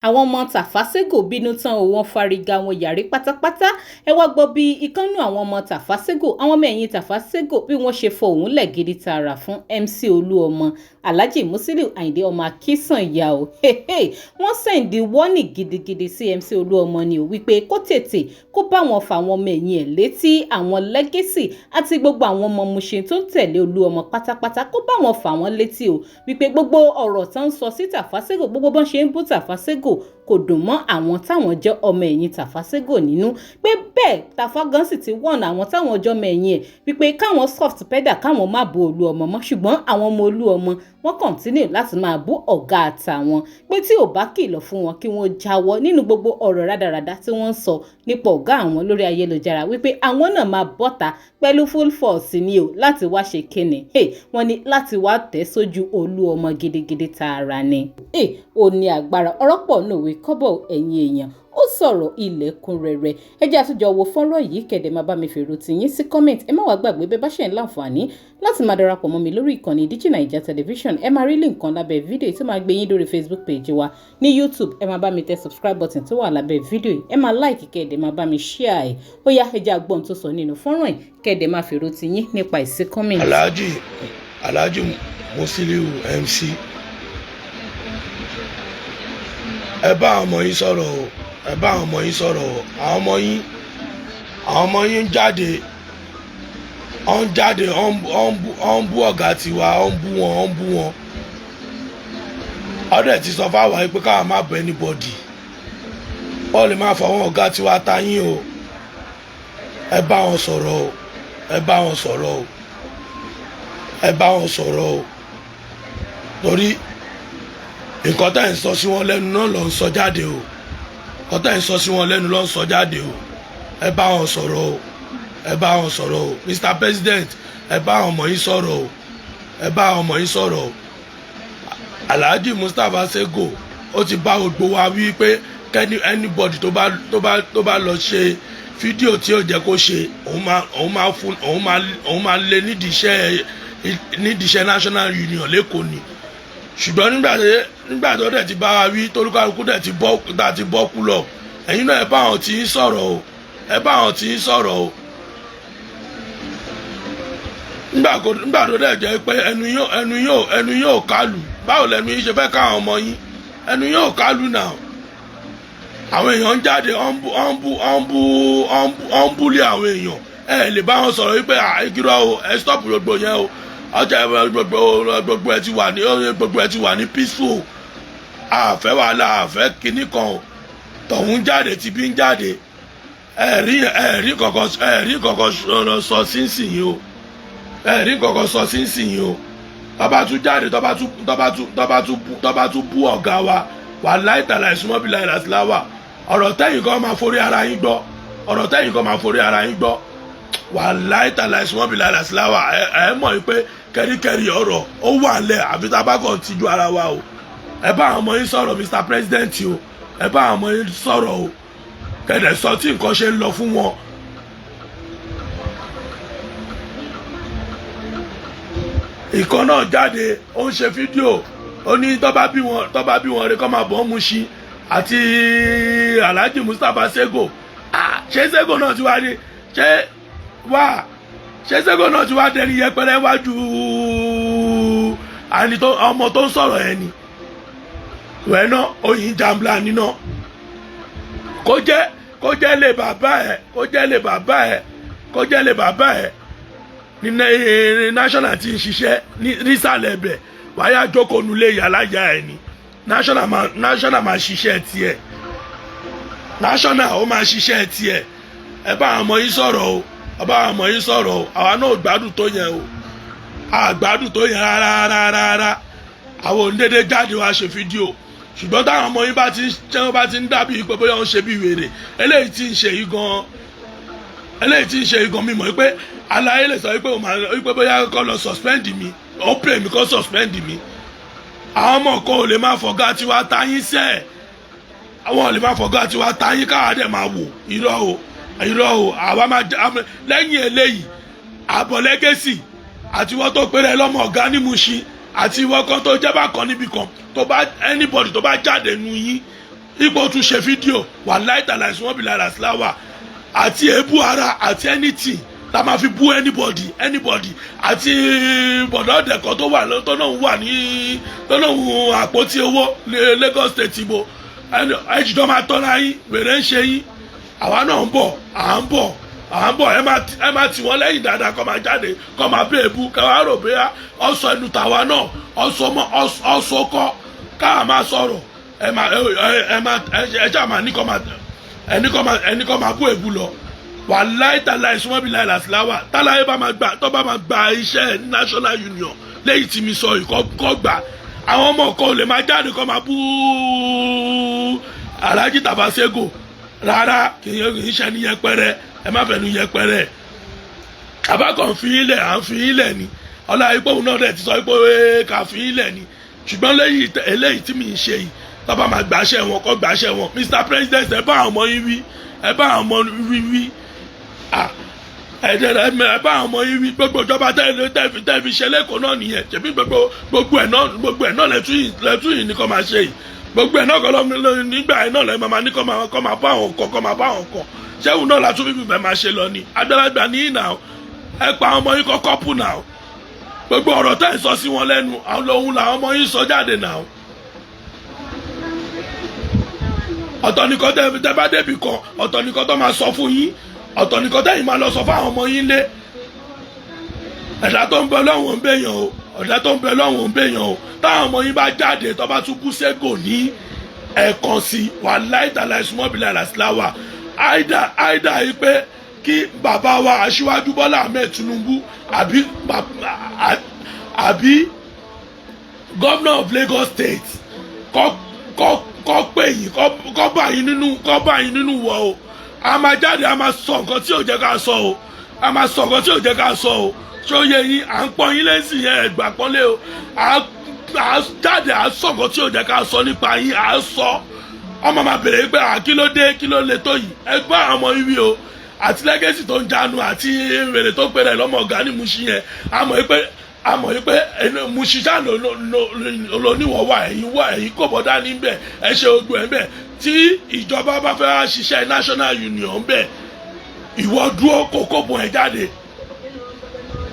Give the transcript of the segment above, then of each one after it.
Àwọn ọmọ Tafa Sego bínú tán o, wọ́n fárígá, wọn yarí pátápátá. Ẹ wá gbọ́ bí ìkànnù àwọn ọmọ Tafa Sego, àwọn ọmọ ẹ̀yìn Tafa Sego, bí wọ́n ṣe fọhùn lẹ̀ gidi tààrà fún MC Olúọmọ, Alhaji Musiliu Ayinde ọmọ Akínsànyà o. Wọ́n send warning gidigidi sí MC Olúọmọ ni o, wípé kó tètè kó bá wọn fà àwọn ọmọ ẹ̀yìn ẹ̀ létí, àwọn legacy àti gbogbo àwọn ọmọ Mushin tó ń tẹ̀lé Olúọmọ pátápátá, kó bá wọn fà wọ́n létí o, wípé gbogbo ọ̀rọ̀ tó ń sọ sí Tafa Sego, gbogbo bọ́n ṣe ń bú Tafa Sego, kò dùn mọ́ àwọn táwọn jẹ́ ọmọ ẹ̀yìn Tafa Sego nínú. Pé bẹ́ẹ̀ Tafa gan sì ti wọ̀n àwọn táwọn jẹ́ ọmọ ẹ̀yìn ẹ̀ wípé káwọn soft pedal, káwọn má bú Olúọmọ mọ́, ṣùgbọ́n àwọn ọmọ Olúọmọ, wọ́n continue láti máa bú ọ̀gá àtàwọn, pé tí ò bá kìlọ̀ fún wọn kí wọ́n jáwọ́ nínú gbogbo ọ̀rọ̀ rádaràda tí wọ́n ń sọ nípa ọ̀gá àwọn lórí ayélujára, wípé àwọn náà máa bọ́ta pẹ̀lú full force ni o láti wá ṣe kíni. Wọ́n ní láti wá tẹ̀ sójú Olúọmọ gidigidi tààrà ni. Ó ní agbára, ọ̀rọ̀ pọ̀ nùwé kọ́bọ̀. Ẹ̀yin èèyàn, ó sọ̀rọ̀ ilẹ̀kùn rẹ̀rẹ̀. Ẹ jẹ́ àtúnjọ wo fọ́nrán yìí, kẹ̀dẹ̀ máa bá mi fèrò tìyín sí comment. Ẹ má wàá gbàgbé, bẹ́ẹ̀ bá ṣe ń láǹfààní láti máa darapọ̀ mọ́ mi lórí ìkànnì Digi Naija Television, ẹ máa rí link kan lábẹ́ fídíò tó máa gbé yín lórí Facebook page wa ní YouTube. Ẹ máa bá mi tẹ subscribe button tó wà lábẹ́ fídíò yìí, ẹ máa like, kẹ̀dẹ̀ máa bá mi share ẹ̀. Ó yá, ẹ jẹ́ a gbọ́ n tó sọ nínú fọ́nrán yìí, kẹ̀dẹ̀ máa fèrò tìyín nípa ìsí comment. Alhaji Musiliu MC, ẹ bá àwọn ọmọ yín sọ̀rọ̀ o, ẹ bá àwọn ọmọ yín sọ̀rọ̀ o. Àwọn ọmọ yín ń jáde, ó ń jáde, ó ń bú ọ̀gá tiwa, ó ń bú wọn, ó ń bú wọn. Ọdẹ ti sọ fáwọn yìí pé káwọn má bẹ anybody, wọ́n lè má fọwọ́n ọ̀gá tiwa ta yín o. Ẹ bá wọn sọ̀rọ̀ o, ẹ bá wọn sọ̀rọ̀ o, ẹ bá wọn sọ̀rọ̀ o, torí nǹkan tá ẹ̀ ń sọ sí wọn lẹ́nu náà ló ń sọ jáde o. Nǹkan tá ẹ̀ ń sọ sí wọn lẹ́nu ló ń sọ jáde o. Ẹ bá wọn sọ̀rọ̀ o, ẹ bá wọn sọ̀rọ̀ o. Mr President, ẹ bá àwọn ọmọ yín sọ̀rọ̀ o, ẹ bá àwọn ọmọ yín sọ̀rọ̀ o. Alhaji Mustapha Sego, ó ti bá gbogbo wa wí pé kẹ́ni anybody tó bá lọ ṣe fídíò tí ó jẹ́ kó ṣe, òun máa fún òun máa lé nídìí iṣẹ́ National Union l'Ékòó ni. Ṣùgbọ́n nígbà tó dẹ̀ ti bá wa wí, tolúkálukú dẹ̀ ti bọ́ tá ti bọ́ kú lọ, ẹ̀yin náà, ẹ bá àwọn tí ń sọ̀rọ̀ o, ẹ bá àwọn tí ń sọ̀rọ̀ o. Nígbà tó dẹ̀ jẹ́ pé ẹnu yóò kálù, báwo lẹnu yín ṣe fẹ́ káwọn ọmọ yín? Ẹnu yóò kálù náà. Àwọn èèyàn ń jáde, ọ́n bú ọ́n bú ọ́n bú ọ́n búlé àwọn èèyàn. Ẹ lè bá wọn sọ̀rọ̀ wípé àìkírọ̀ o, ẹ stop gbogbo yẹn o. Ọjà gbogbo ẹ ti wà ní peaceful, àfẹ́ wàhálà, àfẹ́ kinní kan o. Tọ̀hún jáde, tí bí ń jáde, ẹ̀rí kankan sọ sínsìnyí o, ẹ̀rí kankan sọ sínsìnyí o. Tọ́ba tún jáde, tọ́ba tún bú ọ̀gá wa, wà láìtàlà ìsúnmọ́bí láìláṣíláwà. Ọ̀rọ̀ tẹ́yìn kan máa forí ara yín gbọ́, ọ̀rọ̀ tẹ́yìn kan máa forí ara yín gbọ́, wà láìtàlà ìsúnmọ́bí láìláṣíláwà. Ẹ mọ̀ pé kẹ́ríkẹ́rí ọ̀rọ̀ ó wà lẹ̀, àfi tá a bá kàn tijú ara wa o. Ẹ bá àwọn ọmọ yín sọ̀rọ̀, Mr President o, ẹ bá àwọn ọmọ yín sọ̀rọ̀ o, kẹ̀dẹ̀ sọ tí nǹkan ṣe ń lọ fún wọn. Ìkan náà jáde, ó ń ṣe fídíò, ó ní tọ́ba bí wọn rẹ kọ́ máa bọ́ Mushin àti Alhaji Mustapha Sego. Ṣé Sego náà ti wá ní, ṣé wá ṣé Sego náà ti wá dẹni yẹpẹrẹ wájú àní tó ọmọ tó ń sọ̀rọ̀ ẹ̀ ni wẹ̀ náà? Oyin jambla níná, kó jẹ́ lè bàbá ẹ̀, kó jẹ́ lè bàbá ẹ̀, kó jẹ́ lè bàbá ẹ̀ ní national ti ń ṣiṣẹ́ nísàlẹ̀ ẹ̀bẹ̀, wáyà jókòó nulẹ̀ yàrá ẹ̀ ni. National máa ṣiṣẹ́ tiẹ̀, national ó máa ṣiṣẹ́ tiẹ̀. Ẹ bá àwọn ọmọ yín sọ̀rọ̀ o, ẹ bá àwọn ọmọ yín sọ̀rọ̀ o. Àwa náà ò gbádùn tó yẹn o, àgbádùn tó yẹn rárá rárá rárá. Àwọn òǹdédé jáde wá ṣe fídíò, ṣùgbọ́n táwọn ọmọ yín bá ti ń ṣe, wọ́n bá ti ń dàbí pé bóyá wọ́n ń ṣe bí wèrè. Eléyìí tí ń ṣe yìí gan, eléyìí tí ń ṣe yìí gan, mi mọ̀ pé aláyé lè sọ wípé wípé bóyá kọ́ lọ suspend mi, ó pè mí kọ́ suspend mi. Àwọn ọmọ kan ò lè máa fọ̀gá tiwa táyín sẹ́ẹ̀, àwọn ò lè máa fọ̀gá tiwa táyín káwa dẹ̀ máa wò. Irọ́ o, irọ́ o. Àwa máa lẹ́yìn eléyìí, àbọ̀ legacy àti wọ́n tó péré lọ́mọ ọ̀gá ní Mushin, àti ìwọ kan tó jẹ́ bákan níbi kan, tó bá anybody tó bá jáde nu yín. Ipò tún ṣe fídíò wà láìtàláìsí wọn bí lára síláwà àti èébú ara àti anything tá a máa fi bú anybody àti bọ̀dọ̀ ọ̀dẹ̀kọ́ tó wà tó náà wà ní tó náà ń àpótí owó Lagos State ibo ẹjìjọ́ máa tọ́ra yín. Wèrè ń ṣe yín. Àwa náà ń bọ̀, à ń bọ̀, à ń bọ̀. Ẹ máa tì wọ́n lẹ́yìn dáadáa, kọ́ máa jáde, kọ́ máa bẹ́ èbú, káwá rò bóyá ọ̀sọ̀ ẹnu tàwa náà ọ̀sọ̀ mọ́ ọ̀sọ̀ kọ́ káà máa sọ̀rọ̀. Ẹ máa ẹ máa ẹ ṣáà máa ní kọ́ máa ẹni kọ́ máa ẹni kọ́ máa bú èbú lọ. Wàláì tàláì súnmọ́ bí láì làsíláwà táláyé bá máa gbà tó bá máa gba iṣẹ́ National Union lẹ́yìn tí mi sọ ìkọ́ gbà, àwọn ọmọ kan ò lè máa jáde kọ́ máa bú Alhaji Tafa Sego rárá. Kì í ṣe ní yẹpẹrẹ, ẹ má fẹnu yẹpẹrẹ. Àbákan fi ilẹ̀, à ń fi ilẹ̀ ni ọlá ipò òun náà dẹ̀ ti sọ pé ká fi ilẹ̀ ni. Ṣùgbọ́n lẹ́yìn eléyìí tí mi ń ṣe yìí, tó bá máa gbàṣẹ wọn, kọ́ gbàṣẹ wọn. Mr President, ẹ bá àwọn ọmọ yín wí, ẹ bá àwọn ọmọ wí wí, ẹ bá àwọn ọmọ yín wí. Gbogbo ìjọba tẹ́ẹ̀fi ṣe lẹ́kọ̀ọ́ náà nìyẹn. Ṣèbí gbogbo ẹ̀ náà lẹ́tún yìí ní kọ́ máa ṣe yìí. Gbogbo ẹ̀ náà kọ́ nígbà ẹ̀ náà lẹ́ máa ní kọ́ máa bá àwọn kọ́ kọ́ máa bá àwọn kọ́ ṣẹ́wọ̀n náà látún fífi fẹ́ máa ṣe lọ ni. Àgbàlagbà ní ìnà, ẹ pa àwọn ọmọ yín kọ́ kọ́pù náà. Gbogbo ọ̀rọ̀ tẹ́ ẹ̀ sọ sí wọn lẹ́nu, àwọn lòun làwọn ọmọ yín sọ jáde náà. Ọ̀tọ̀ nìkan tẹ́ bá débi kan, ọ̀tọ̀ nìkan tó máa sọ fún yín, ọ̀tọ̀ nìkan tẹ́yìn máa lọ sọ fún àwọn ọmọ yín lé. Ẹ̀dá tó ń bẹ lọ́wọ́ ń bẹ̀yàn o, ẹ̀dá tó ń bẹ lọ́wọ́ ń bẹ̀yàn o. Táwọn ọmọ yín bá jáde, tó bá tún bú ségò ní ẹ̀ẹ̀kan sí, wàláì tàláì súnmọ́bìlẹ̀ àlàsíláwà, àìdá yìí pé kí bàbá wa Aṣíwájú Bọ́lá Ahmed Tinubu àbí governor of Lagos State kọ́ pè yín, kọ́ bá yín nínú wọ o. A máa jáde, a máa sọ nǹkan tí ò jẹ́ ká sọ o, a máa sọ nǹkan tí ò jẹ́ ká sọ o. Ṣé ó yẹ yín? À ń pọ́n yín lẹ́sìn yẹn, ẹ̀gbà pọ́nlé o. À jáde, à sọ nǹkan tí ò jẹ́ ká sọ nípa yín. À sọ, ọmọ máa bèrè pé à kí ló dé, kí ló le tó yìí? Ẹgbẹ́ àwọn ọmọ yìí o, àti lẹ́gẹ̀sì tó ń jánu àti wèrè tó pèrè lọ́mọ ọ̀gá ní Mushin yẹn. Àmọ́ pé Mushin ṣáà lóníwọ̀ wà, ẹ̀yìn wà, ẹ̀yìn kò bọ́ dání bẹ̀, ẹ ṣe ogun ẹ̀ bẹ̀. Tí ìjọba bá fẹ́ wá ṣiṣẹ́ National Union bẹ̀, ìwọ dúró kókó bọ̀ ẹ̀ jáde.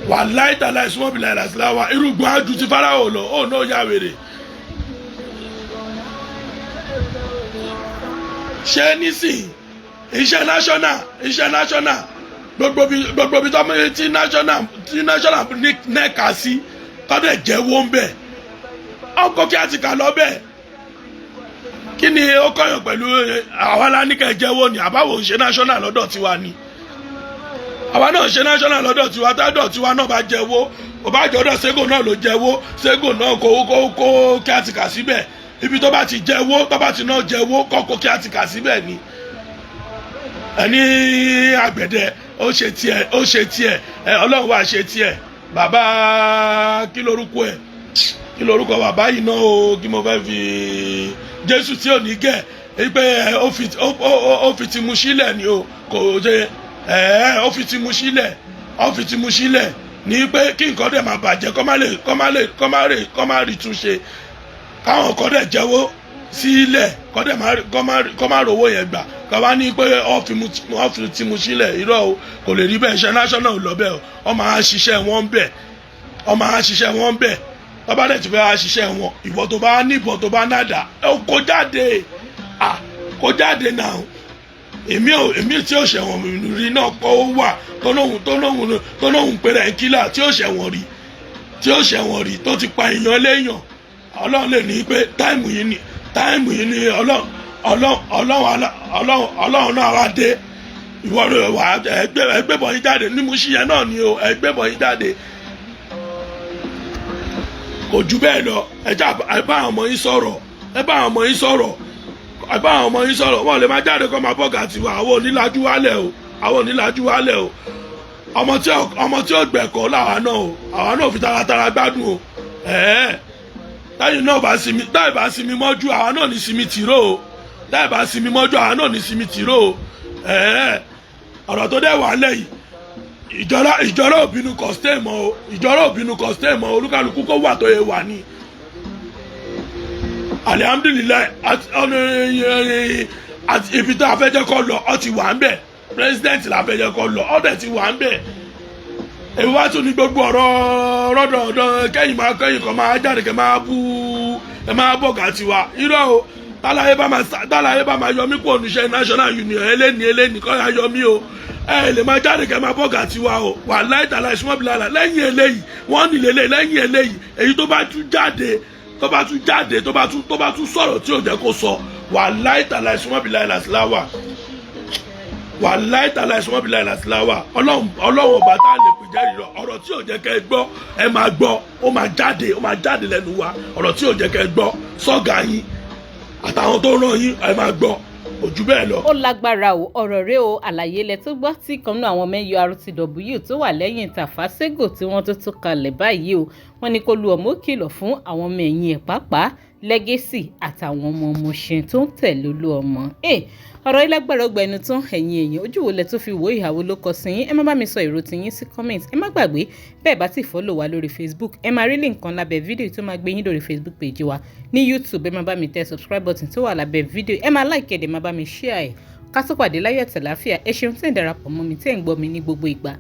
Wàláì tàláì súnmọ́ bìlà ìlàsíláwà, irúgbọ́n ájú ti Fáráò lọ, ó náà yà wèrè. Ṣé nísìnyí iṣẹ́ national, gbogbo bí tọ́mọ tí national ní nẹ́ka sí tọ́dẹ̀ jẹ́wọ́ ń bẹ̀, ọkọ̀ kí á ti kà lọ bẹ́ẹ̀. Kí ni ó kọ̀yàn pẹ̀lú àwa la ní kẹ́ jẹ́wọ́ ni? Àbáwò ń ṣe national lọ́dọ̀ tiwa ni? Àwa náà ṣe national lọ́dọ̀ tiwa. Tádọ̀ tiwa náà bá jẹ́wọ́, kò bá jọ́dọ̀ Sego náà ló jẹ́wọ́, Sego náà kó kí á ti kà síbẹ̀. Ibi tó bá ti jẹ́wọ́, tó bá ti náà jẹ́wọ́, kọ́kọ́ kí á ti kà síbẹ̀ ni. Ẹni àgbẹ̀dẹ ó ṣe tiẹ̀, ó ṣe tiẹ̀ ẹ, Ọlọ́run wá ṣe tiẹ̀. Bàbá, kí lorúkọ ẹ̀? Kí lorúkọ bàbá yìí náà o? Kí mo fẹ́ fi Jésù tí ò ní gẹ̀ ẹ pé ó fi ti mu sílẹ̀ ni o. Kò ṣe ẹ, ó fi ti mu sílẹ̀, ó fi ti mu sílẹ̀ ní pé kí nǹkan dẹ̀ máa bàjẹ́, kọ́ má rí túnṣe, káwọn kan dẹ̀ jẹ́wọ́ sílẹ̀, kọ́ dẹ̀ kọ́ má rówó yẹn gbà, kọ́ wá ní pé ó fi ti mu sílẹ̀. Irọ́ o, kò lè rí bẹ́ẹ̀. Ṣe national lọ bẹ́ẹ̀ o. Wọ́n máa ṣiṣẹ́ wọn bẹ́ẹ̀, wọ́n máa ṣiṣẹ́ wọn bẹ́ẹ̀. Tọ́ba dẹ̀ ti fẹ́ wá ṣiṣẹ́ wọn, ìwọ tó bá níbọn, tó bá nádà, ẹ kó jáde, à kó jáde náà. Èmi tí ó ṣẹ̀wọ̀n rí náà kọ́, ó wà tó lóhùn péré ń kílà tí ó ṣẹ̀wọ̀n rí, tí ó ṣẹ̀wọ̀n rí, tó ti pa èèyàn léèyàn. Ọlọ́run lè ní pé time yìí ni Ọlọ́run náà wá dé. Ìwọ rẹ wà, ẹgbẹ́ bọ̀ yín jáde ní Mushin yẹn náà ni o. Ẹgbẹ́ bọ̀ yín jáde, kò jù bẹ́ẹ̀ lọ. Ẹ bá àwọn ọmọ yín sọ̀rọ̀, ẹ bá àwọn ọmọ yín sọ̀rọ̀, ẹ bá àwọn ọmọ yín sọ̀rọ̀. Wọn lè máa jáde kọ́ máa bọ́gà tiwa. Àwọn onílàjú wálẹ̀ o, àwọn onílàjú wálẹ̀ o. Ọmọ tí ó gbẹ̀kọ́ làwa náà o, àwa náà fi taratara gbádùn o. Ẹ̀ẹ́ táyì náà bá sinmi, táyì bá sinmi mọ́jú, àwa náà ní sinmi tìró o. Táyì bá sinmi mọ́jú, àwa náà ní sinmi tìró o. Ẹ̀ẹ́ ọ̀rọ̀ tó dẹ̀ wà lẹ́yìn, ìjọra òbínú kọ̀stẹ́ mọ́ o, ìjọra òbínú kọ̀stẹ́ mọ́. Olúkálukú kó wà tó yẹ wà ní. Alihamdulilayi, àti ibi tá a fẹ́ jẹ́ kó lọ, ọ ti wà ń bẹ̀. President la fẹ́ jẹ́ kó lọ, ọ dẹ̀ ti wà ń bẹ̀. Èyí wá tún ní gbogbo ọ̀rọ̀ rọ́dọ̀ọ̀dọ̀ kẹ́yìn máa kẹ́yìn kan máa jáde, kẹ́ máa bú, ẹ máa bọ̀ gà tiwa. Irọ́ o. Tálàyé bá máa yọ mí kúrò níṣẹ́ national union, eléni eléni kọ́ ya yọ mí o. Ẹ lè máa jáde kẹ́ máa bọ̀ gà tiwa o. Wà láì tàlà ìsúnmọ́ bíi lára. Lẹ́yìn eléyìí, wọ́n ní lélẹ̀. Lẹ́yìn eléyìí, èyí tó bá tún jáde, tó bá tún sọ̀rọ̀ tí ò jẹ́ kó sọ, wà láì tàlà ìsúnmọ́ bíi láì làsíláwà, wà láì tàlà ìsúnmọ́ bíi láì làsíláwà. Ọlọ́run, Ọlọ́run ọba tá a lè pè jẹ́rìí lọ, ọ̀rọ̀ tí ò jẹ́ kẹ́ ẹ gbọ́, ẹ máa gbọ́. Ó máa jáde, ó máa jáde lẹ́nu wa. Ọ̀rọ̀ tí ò jẹ́ kẹ́ ẹ gbọ́ sọ́gà yín àtàwọn tó ràn yín, ẹ máa gbọ́. Kò jù bẹ́ẹ̀ lọ. Ó lágbára o. Ọ̀rọ̀ rẹ o, àlàyé lẹ tó gbọ́ tí kan náà àwọn ọmọ NURTW tó wà lẹ́yìn Tafa Sego tí wọ́n tó tún kalẹ̀ báyìí o. Wọ́n ní kó lu ọmọ kìlọ̀ fún àwọn ọmọ ẹ̀yìn ẹ̀, pàápàá Legacy àtàwọn ọmọ Mushin tó ń tẹ̀lé Olúọmọ. Ọ̀rọ̀ yìí lágbára ọgbà ẹnu tán. Ẹ̀yin èèyàn, ojú wo lẹ tó fi wò? Ìhàwó ló kọ sí yín? Ẹ má bá mi sọ èrò tiyín sí comment. Ẹ má gbàgbé, bẹ́ẹ̀ bá ti follow wa lórí Facebook, ẹ máa rí link kan lábẹ́ fídíò tó máa gbé yín lórí Facebook page wa ní YouTube. Ẹ má bá mi tẹ subscribe button tó wà lábẹ́ fídíò, ẹ máa like ẹ̀ dẹ̀, má bá mi share ẹ̀. Ká tó pàdé láyọ̀ àtàláfíà. Ẹ ṣeun tí ẹ̀ ń darapọ̀ mọ́ mi, tí ẹ̀ ń gbọ́ mi ní gbogbo ìgbà.